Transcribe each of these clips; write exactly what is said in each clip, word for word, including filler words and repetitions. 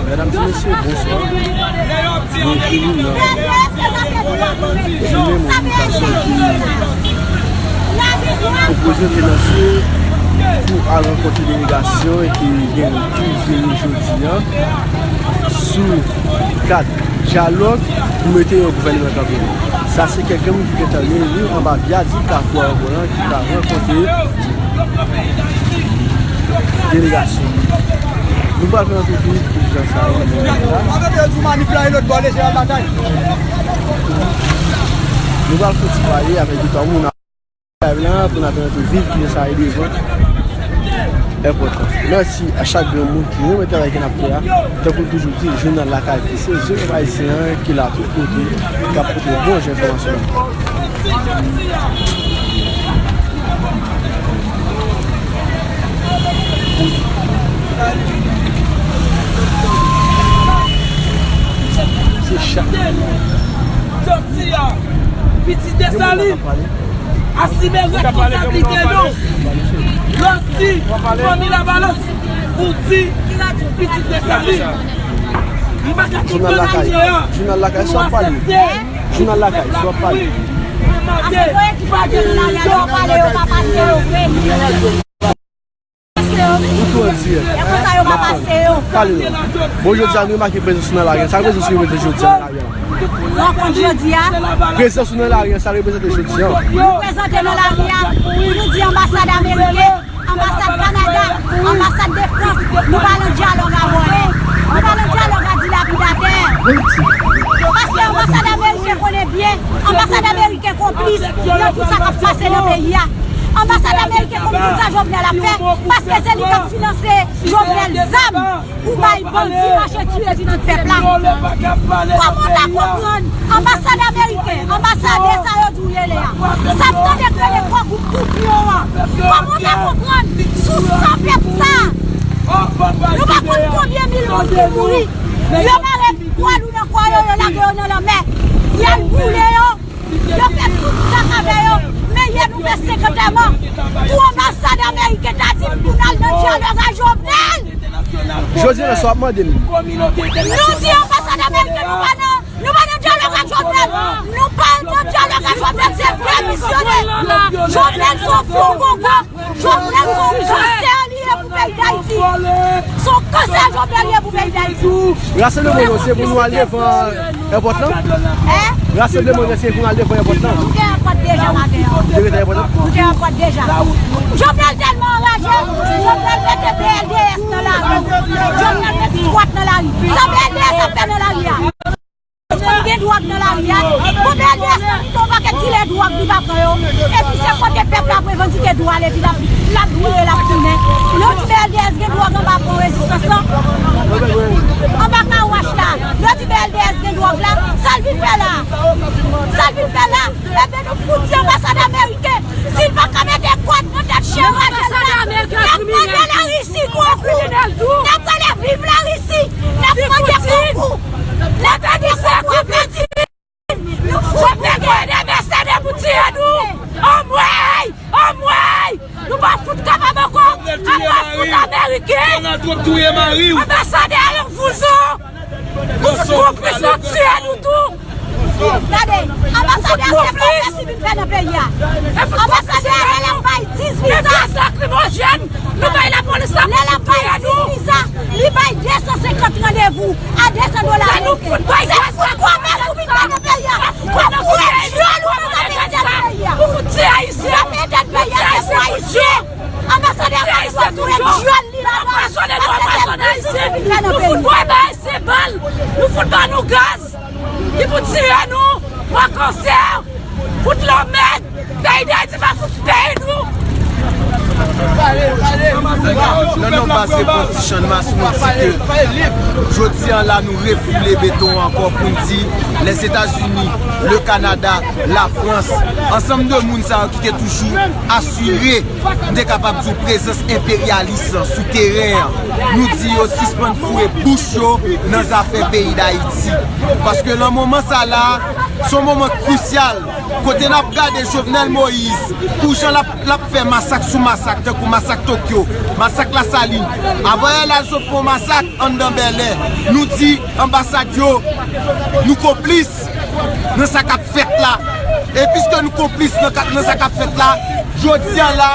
Medam e mesye, bonswa. Nou fini nan jounen mobilizasyon ki pwopoze te lanse pou al rankontre delegasyon ki gen pou vini jodi a sou kad dyalòg pou mete yon gouvènman kanpe. Sa se kèk grenn moun ki gentan reyini anba vyadik Kafou Aeroport lan ki pral rankontre delegasyon. Nou pral fè yon ti vizit pou jan sa ye. Nou pral fè yon ti pale avèk de twa moun. Live la pou n ap viv ki sa e devan enpòtans. Mèsi a chak grenn moun ki renmen travay ke n ap fè a. Tankou m toujou di, Jounal Lakay ki se je pèp ayisyen an ki la tout kote, k ap pote bon jan enfòmasyon. Se chak Pitit Desalin, asime responsablite nou. Lòt di, fanmi Lavalas, pou di pitit Desalin. M pa ka konprann misye a. Jounal Lakay, sa w ap pale? Jounal Lakay, sa w ap pale? Ase kote ki pa gen nan lari a, lè w pale, yo pa pase yo vre. Ou tou an dirèk. E konsa yo pa pase yo. Pale non. Bon, jodi a nou remake prezans ou nan lari a. Sa reprezante jodi a nan lari a? Rankont jodi a. Prezans ou nan lari a, sa reprezante jodi a? Nou prezante nan lari a pou nou di anbasad ameriken, anbasad Kanada, anbasad de Frans, nou pa nan dyalòg a vòlè. Nou pa nan dyalòg a dilapidatè. Paske anbasad ameriken konnen byen, anbasad ameriken konplis nan tout sa k ap pase nan peyi a. Anbasad ameriken konn tout sa Jovenel ap fè, paske se li k ap finanse Jovenel zam pou bay bandi mache tiye pitit pèp la. Kòman w ta konprann anbasad ameriken, anbasadè sa yo di w rele a, sa m tande k rele kò gwoup koupyon an? Kòman w ta konprann sou san pèp sa? Nou pa konn konbyen mil moun ki mouri. Yo mare pwa lou nan kò yo, yo lage yo nan lanmè. Y al boule yo. Yo fè tout sa k avè yo, men yè nou fè senk antèman. Pou anbasad ameriken ta di n pou n al nan dyalòg a Jovenel. Jodi a, sa w ap mande m? Nou di anbasad ameriken nou pa nan, nou pa nan dyalòg ak Jovenel. Nou pa nan dyalòg ak Jovenel, se demisyone. Jovenel se yon fou gongon. Jovenel se yon kansè li ye pou peyi Dayiti. Se yon kansè Jovenel ye pou peyi Dayiti. Rasanbleman nou se pou nou al devan èpòt lan? Rasanbleman nou se pou nou al devan èpòt lan? Nou gen èpòt deja maten an. Nou gen èpòt lan? Nou gen èpòt deja. Jovenel tèlman anraje, Jovenel mete B L D S nan lari. Jovenel mete skwat nan lari. Sa B L D S ap fè nan lari a? Konn gen dwòg nan lari a. Bon, B L D S nan mete yon pakèt dilè dwòg li pa pran yo. Epi se kote pèp la ap revandike dwa l epi l ap, l ap boule, l ap tounen. Lè w di B L D S gen dwòg anba pon rezistans lan, anba kawach la. Lè w di B L D S gen dwòg la, sa l vin fè la? Sa l vin fè la? Ebyen nou fout di anbasad ameriken, si l pa ka mete kòd nan tèt chen raje l la, n ap mande Larisi konkou. N ap pale viv Larisi. N ap mande konkou. N ap mande konkou a Vladimir. Nou fout nèg yo de mèsenè pou tiye nou. Anmwey! Anmwey! Nou pa fout kapab ankò. Anba fout ameriken. Donald Trump touye mari w. Anbasadè a yon vouzan. Ou fout konplis, w ap tiye nou tou. Gade, anbasadè a se pwofesi vin fè nan peyi a. Anbasadè a lè l ap bay dis viza. Gaz lakrimojèn, nou bay lapolis la pou tiye nou. Lè l ap bay dis viza, li bay de san senkant randevou a de san dola ameriken. Se fout komès ou vin fè nan peyi a. W ap fout dyòl ou nan zafè entèn peyi a. Pou fout tiye Ayisyen. Zafè entèn peyi a se pou Ayisyen. Anbasadè a pa gen dwa touye dyòl li ladan. Paske se dis viza vin fè nan peyi. Se bal, nou fout ba nou gaz ki pou tiye nou, pran kansè, fout lanmèd, peyi Dayiti pa fout peyi nou. Nan non pase Pòtisyon Mas, nou di ke jodi a la nou refoule beton ankò pou n di Lèzetazini, le Kanada, Lafrans, ansanm de moun sa yo ki te toujou asire, m te kapab di w, prezans enperyalis lan sou teren an. Nou di yo sispann foure bouch yo nan zafè peyi Dayiti. Paske nan moman sa la, Se yon moman krisyal kote n ap gade Jovenel Moïse, pou jan l ap, l ap fè masak sou masak, tankou masak Tokyo, masak Lasalin. Avan yè la, l sot fè yon masak anndan Bèlè. Nou di anbasad yo, nou konplis nan sa k ap fèt la. E piske nou konplis nan ka, nan sa k ap fèt la, jodi a la,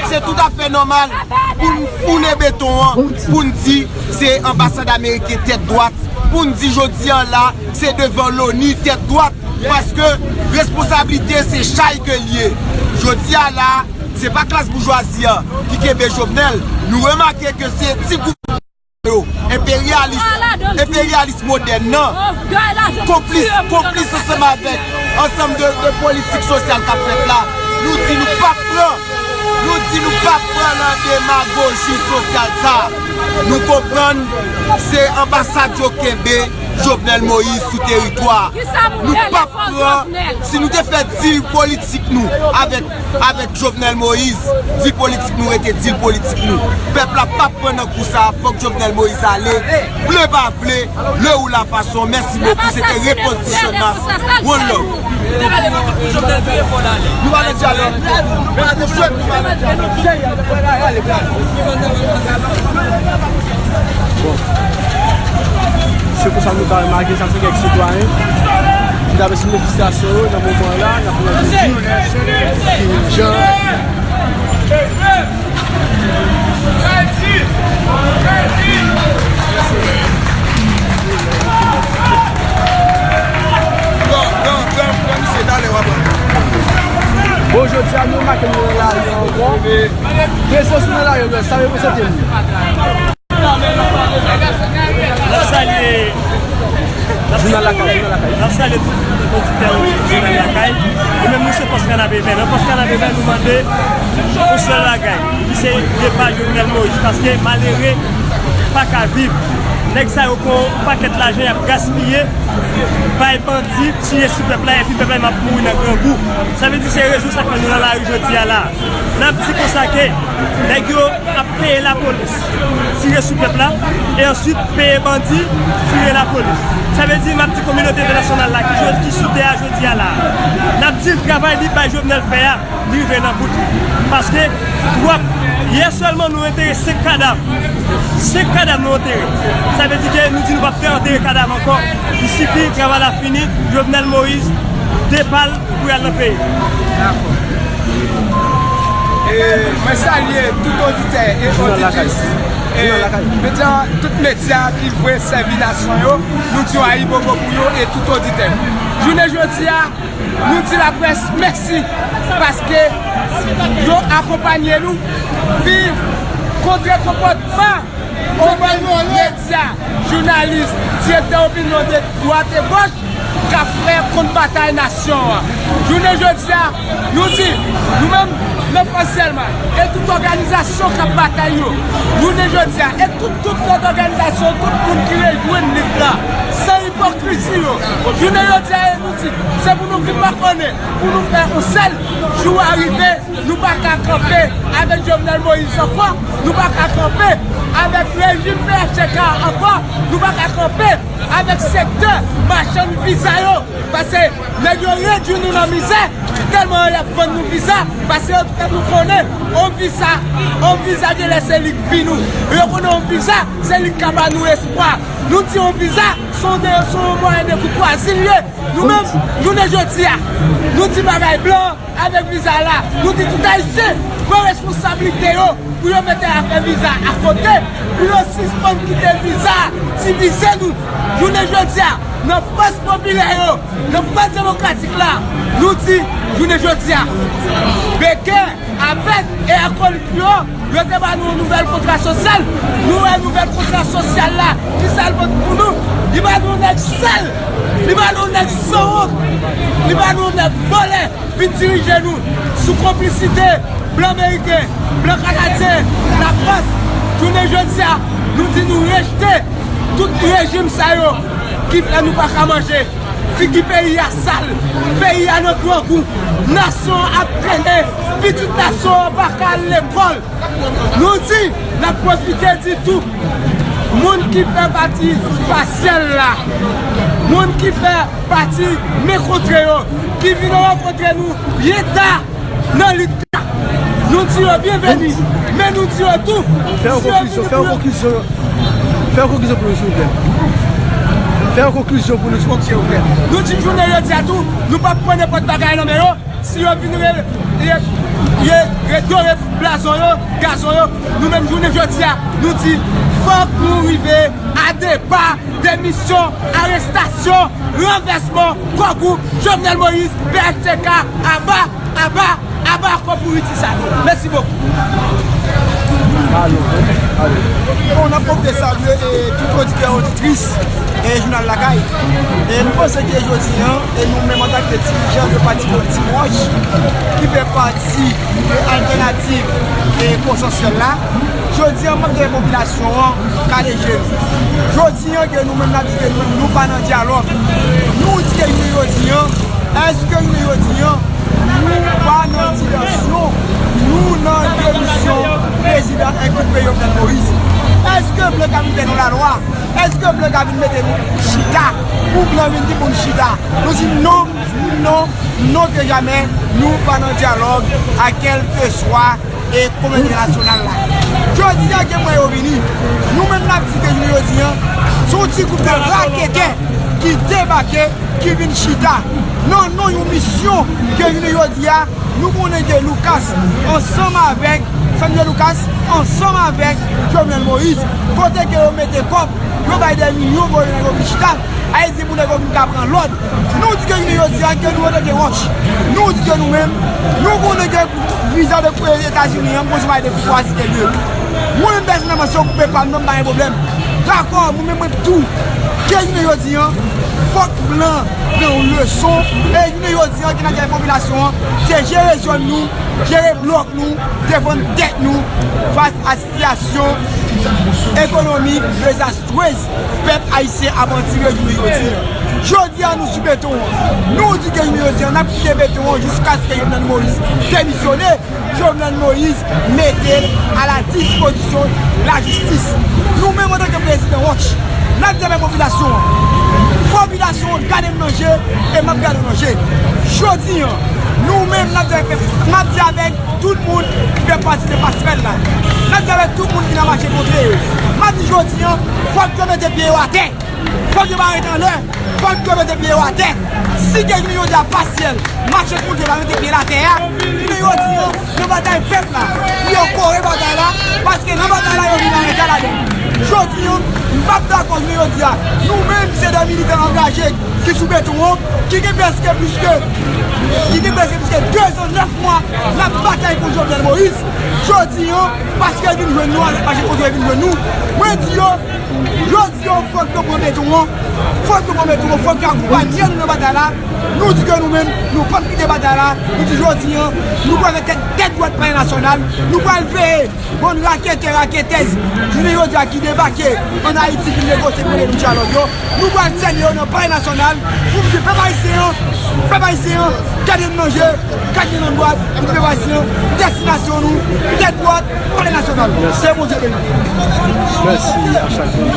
se toutafè nòmal pou n foulen beton an, pou n di se anbasad ameriken tèt dwat, pou n di jodi a la, se devan Loni tèt dwat, paske responsablite se chay ke l ye. Jodi a la, se pa klas boujwazi an ki kenbe Jovenel. Nou remake ke se ti gwoup yo, enperyalis, enperyalis modèn nan, konplis, konplis ansanm avèk ansanm de, de politik sosyal k ap fèt la. Nou di nou p ap pran, nou di nou p ap pran nan demagoji sosyal sa. Nou konprann se anbasad yo kenbe Jovenel Moïse sou teritwa. Nou p ap pran, si nou te fè dil politik nou avèk, avèk Jovenel Moïse, dil politik nou rete dil politik nou. Pèp la p ap pran nan kou sa, fòk Jovenel Moïse ale, vle pa vle, le ou la fason. Mèsi bokou, se te Repositionnas. One love. Nou pa nan dyalòg. Nou swèt nou pa nan dyalòg. Se pou sa nou ka remake, sa se kèk sitwayen ki t ap esime fristasyon yo nan moman la, nan moman yo di ki jan. Bon, jodi a nou remake nou nan lari ankò. Prezans nou nan lari, sa reprezante nou. N ap salye, n ap salye, n ap salye tout oditè Jounal Lakay. Nou menm, nou se Fòs Kanapevè. Nan Fòs Kanapevè, nou mande yon sèl bagay, ki se depa Jovenel Moïse, paske malere pa ka viv. Nèg sa yo pran yon pakèt lajan, y ap gaspiye, bay bandi, tiye sou pèp la, epi pèp la ap mouri nan grangou. Sa vle di se rezon sa k fè nou nan lari jodi a la. N ap di konsa ke nèg yo ap peye lapolis tire sou pèp la, e answit peye bandi tire lapolis. Sa vle di, m ap di kominote entènasyonal la ki jodi, ki sou tè a jodi a la, n ap di l travay li bay Jovenel fè a, li rive nan bout li. Paske twòp, yè sèlman nou antere senk kadav. Senk kadav nou antere. Sa vle di ke nou di nou p ap te antere kadav ankò. Li sifi, travay la fini, Jovenel Moïse, depa l pou y al nan peyi. Dakò. E, mwen salye tout oditè e oditris. E, medya, tout medya ki vle sèvi nasyon yo, nou di yo ayibobo pou yo e tout oditè. Jounen jodi a, nou di laprès mèsi paske yo akonpanye nou, viv kontre konpòtman medya, jounalis, direktè opinyon de dwat e goch k ap fè kont batay nasyon an. Jounen jodi a, nou di, nou menm, nan Fòs Dèlma, e tout òganizasyon k ap batay yo, jounen jodi a, e tout, tout lòt òganizasyon, tout moun ki rejwenn lit la, san ipokrizi yo, jounen jodi a, e nou di, se pou nou vin makònen, pou nou fè yon sèl jou a rive. Nou pa ka kanpe avèk Jovenel Moïse ankò. Nou pa ka kanpe avèk rejim P H T K ankò. Nou pa ka kanpe avèk sektè machann viza yo. Paske nèg yo redui nou nan mizè. Tèlman y ap vann nou viza. Paske yo fè nou konnen yon viza, yon viza genlè se li k vi nou. Yo konnen yon viza se li k ka ba nou espwa. Nou di yon viza se yon de, se yon mwayen de koutwazi l ye. Nou menm, jounen jodi a, nou di bagay blan avèk viza la. Nou di tout Ayisyen pran responsablite yo pou yo mete afè viza akote, pou yo sispann kite viza divize nou. Jounen jodi a, nan fòs popilè yo, nan fòs demokratik la, nou di, jounen jodi a, Baker, avèk e akolit yo, yo te ba nou yon nouvèl kontra sosyal. Nou wè nouvèl kontra sosyal la, kisa l pote pou nou? Li ba nou yon nèg sal, li ba nou yon nèg sanwont, li ba nou yon nèg vòlè, vin dirije nou sou konplisite blan meriken, blan kanadyen, Lafrans. Jounen jodi a, nou di nou rejte tout rejim sa yo ki fè nou pa ka manje. Figi peyi a sal, peyi a nan grangou, nasyon an ap trennen, pitit nasyon an pa ka al lekòl. Nou di, n ap pwofite di tou, Moun ki fè pati pasyèl la, moun ki fè pati men kontre yo, ki vin rankontre nou byen ta nan lit la, nou di yo byenveni, men nou di yo tou, fè yon si yo konklisyon, vin fè yon konklisyon, fè yon konklisyon pou nou, silvouplè. Fè yon konklisyon pou nou, silvouplè. Nou di jounen jodi a tou, nou p ap pran nenpòt bagay nan men yo. Si yo vin re, re, re, redore blazon yo, gazon yo, nou menm jounen jodi a, nou di fòk nou rive a depa, demisyon, arestasyon, ranvèsman, kò gwoup, Jovenel Moïse, P H T K, aba, aba, aba kò pouriti sa yo. Mèsi bokou. Alo, alo. Bon, n ap pwofite salye, e, tout oditè, oditris, e, Jounal Lakay. E m panse ke jodi a, e nou menm antanke dirijan de pati politik Wòch, ki fè pati de Altènativ e Konsansyèl la, jodi a, m ap di popilasyon an kale je nou. Jodi a, ke nou menm n ap di ke nou menm nou pa nan dyalòg. Nou di ke jounen jodi a, èske jounen jodi a, nou pa nan direksyon, nou nan direksyon prezidan enkipe Jovenel Moïse. Èske blan ka vin fè nou lalwa? Èske blan ka vin mete nou chita? Pou blan vin di pou nou chita? Nou di non, non, non ke jamè, nou pa nan dyalòg a kèlkeswa e kominote entènasyonal la. Jodi a ke mwen yo vini, nou menm n ap di ke jounen jodi a, se yon ti gwoup de raketè ki debake, ki vin chita nan non yon misyon ke jounen jodi a, nou konnen ke Lucas ansanm avèk, Sandro Lucas ansanm avèk Jovenel Moïse, kote ke yo mete kòb, yo bay de milyon pou yo nèg yo vin chita. Ayiti pou nèg yo vin ka pran lòd. Nou di ke jounen jodi a ke nou antanke Wòch. Nou di ke nou menm, nou konnen ke viza de Etazini an, bon, se pa de koutwazi ke l ye. Mwen menm pèsonèlman, si yo koupe pa m nan, m pa gen pwoblèm. Dakò, mwen menm mwen tou. Ke jounen jodi a, fòk blan pran yon leson. E jounen jodi a, ke n ap di popilasyon an, se jere zòn nou, jere blòk nou, defann tèt nou fas a sitiyasyon ekonomik dezastrez pèp ayisyen ap andire jounen jodi a. Jodi a, nou sou beton an. Nou di ke jounen jodi a, n ap kite beton an jiskaske Jovenel Moïse demisyone. Jovenel Moïse mete l a la dispozisyon lajistis. Nou menm, antanke prezidan Wòch, n ap di avèk popilasyon an. Popilasyon an, gade m nan je, e m ap gade w nan je. Jodi a, nou menm, n ap di avèk pèp, n ap di avèk tout moun ki fè pati de Pasrèl la. N ap di avèk tout moun ki nan mache kontre yo. M ap di jodi a, fòk yo mete pye yo atè. Fòk yo pa rete anlè. Fòk yo mete pye yo atè. Si ke jounen jodi a pasyèl, mache kontre yo pa mete pye l atè a, jounen jodi a, nan batay pèp la, pou yo kore batay la, paske nan batay la, yo vin arete ladan l. Jodi a, m p ap dakò jounen jodi a. Nou menm, se de militan angaje ki sou beton an, ki gen prèske plis ke, ki gen prèske plis ke de zan, nèf mwa, n ap batay kont Jovenel Moïse. Jodi a, paske l vin jwenn nou, avèk mache kontre yo vin jwenn nou. Mwen di yo, jodi a, fòk yo pran beton an, fòk yo pran beton an, fòk yo akonpanye nou nan batay la. Nou di ke nou menm, nou p ap kite batay la. Nou di jodi a, nou pral fè tèt, tèt dwat Palè Nasyonal, nou pral veye. Bann raketè, raketèz, jounen jodi a ki debake ann Ayiti, ki negosye pou mete nou dyalòg yo, nou pral sène yo nan Palè Nasyonal, pou m di pèp ayisyen an, pèp ayisyen an, gade m nan je, gade m nan dwat, m di pèp ayisyen an, destinasyon nou, tèt dwat, Palè Nasyonal. Se Bondye beni. Mèsi a chak moun.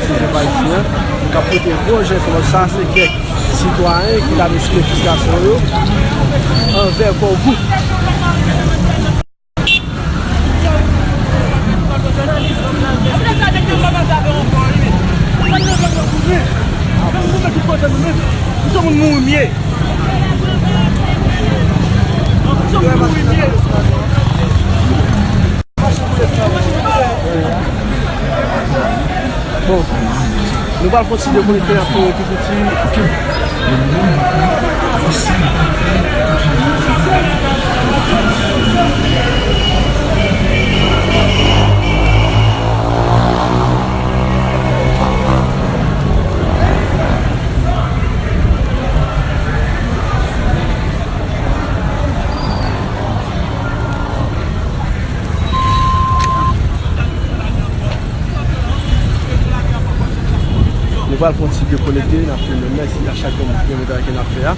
Pèp ayisyen an, nou k ap pote bon jan enfòmasyon. Sa se kèk sitwayen ki t ap eksprime fristrasyon yo anvè kò gwoup. Bon, nou pral fè yon ti dekonekte, n ap fè yon ti piti. Nou pral fè yon ti dekonekte, n ap tounen mèsi a chak moun pou travay ke n ap fè a.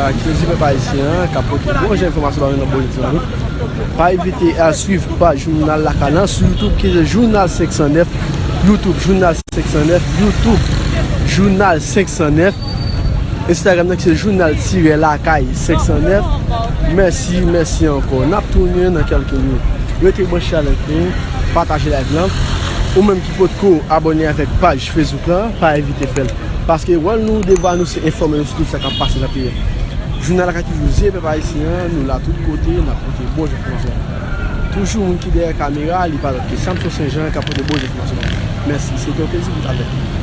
Lakay, se pèp ayisyen an k ap pote bon jan enfòmasyon ba nou nan Bonjou Timoun. Pa evite al swiv paj Jounal Lakay lan sou YouTube ki se Jounal senk san nèf, YouTube Jounal senk san nèf, YouTube Jounal senk san nèf, Instagram nan ki se Jounal Tirè Lakay senk san nèf. Mèsi, mèsi ankò. N ap tounen nan kèlke minit. Rete branche avèk nou, pataje live lan. Ou menm ki potko abòne avèk paj Facebook lan, pa evite fè l. Paske wòl nou, devwa nou, se enfòme nou sou tout sa k ap pase nan peyi a. Jounal Lakay toujou zye pèp ayisyen an, nou la tout kote, n ap pote bon jan enfòmasyon. Toujou moun ki dèyè kamera, li pa lòt ke Samson Senjan k ap pote bon jan enfòmasyon. Mèsi, se te yon plezi pou nou avèk nou.